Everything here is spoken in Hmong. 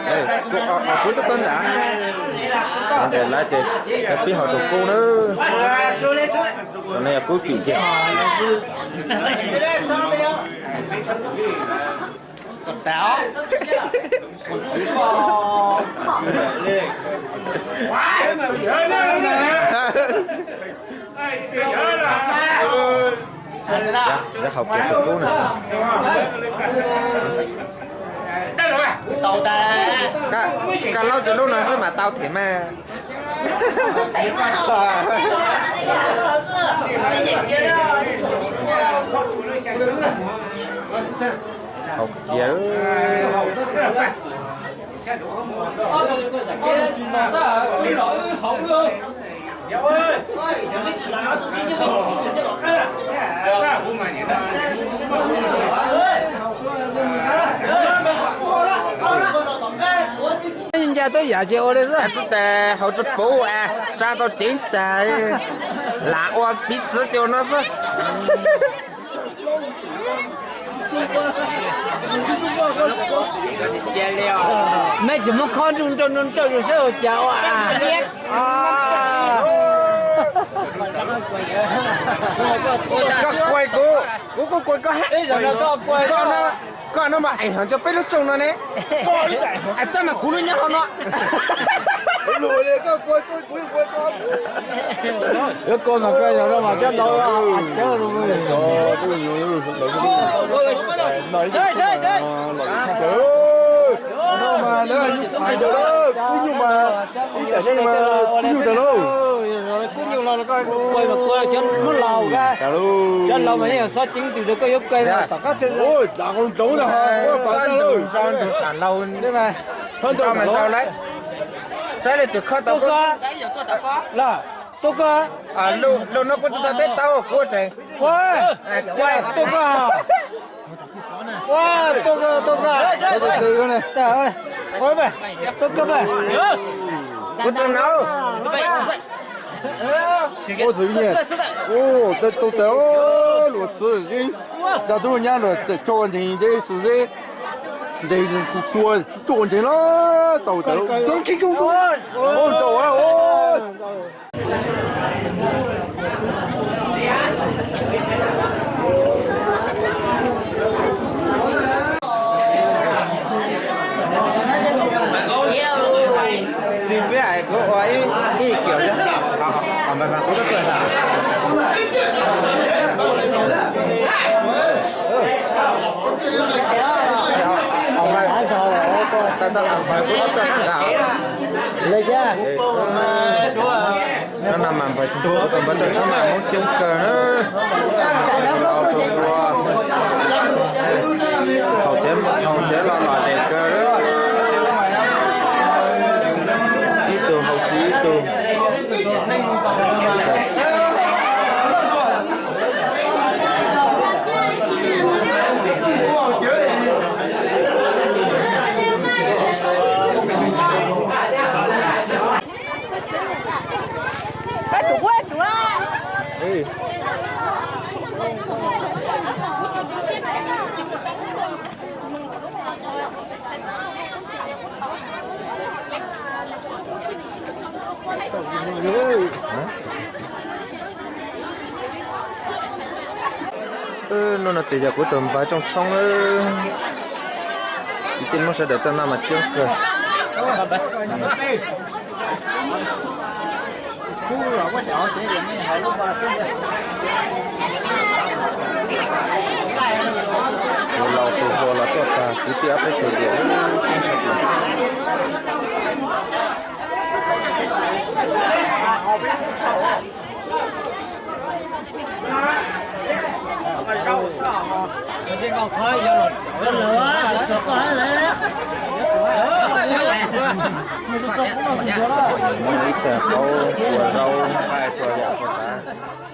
Kuv tub tub ntawd, ntawm lawv ces peb haus rau kub na. Tam no yog kub twm kiag. Lawv haus kiag tus kub na. Koj laub rau lub no xwb mas tau thiab mas. Haus kiag. Ncaj tub yam ces ua li xwb. Tub tas haus tsis puv, tsa tau ceev tas, lam ua piv txwv ces ua no xwb. Mej tsis muab khob ntswj ntsawj ntsawj saib ua cas ua. Koj kuas kuv, kuv kuj kuas koj. Koj no mas eem hov rau peb lub tsooj no ne. Tab mas kuv lub nyob hauv no. Yuav koj mas koj yog no mas cov laus cawv. Kub nyuj mas ib tam seeb mas kub nyuj tas lauj. Kub nyuj los koj kuas mas kuas cov lub laus, cov laus mas yeej xob ceev twm rau koj yuav kawg tom qab xwb. Lav qau ntsoov ntag, xob ntsoov ntsoov sam laug. Tso mas tso lawm. Saib leej twg khob tau koj. Tuaj koj. Lub no kuv tsis tau teb tau kuv tseem. Tuaj koj. Tuaj koj, tuaj koj. Tuaj koj. Kuv tseem no. Ua txwv nyiam. Tau tas luag txwv, cov tub nyab luag txawm coj ua ntseeg ntshe xwb, ntshe xwb cua coj ua ntseeg los tau tas. Ntau ntau. Xib peb kuv ua ib, ib kiam li. Kuv tuaj tuaj. Kuv tuaj tuaj. No mas npawg tsoom tshoob mas Hmoob coob kawg na. Haus tsev los lom zem kawg. Ib tug haus tsis ib tug. Hnub no tes yog kuv tus npawg Tsooj Tshoob, ib tij Hmoob sawv daws tuaj noj mas coob kawg. Tus laus tus hluas los tuaj tag, kwv tij ob peb tug tias ntshai. Ib tag qaub ua zaub nqaij txhua yam txhua tsav.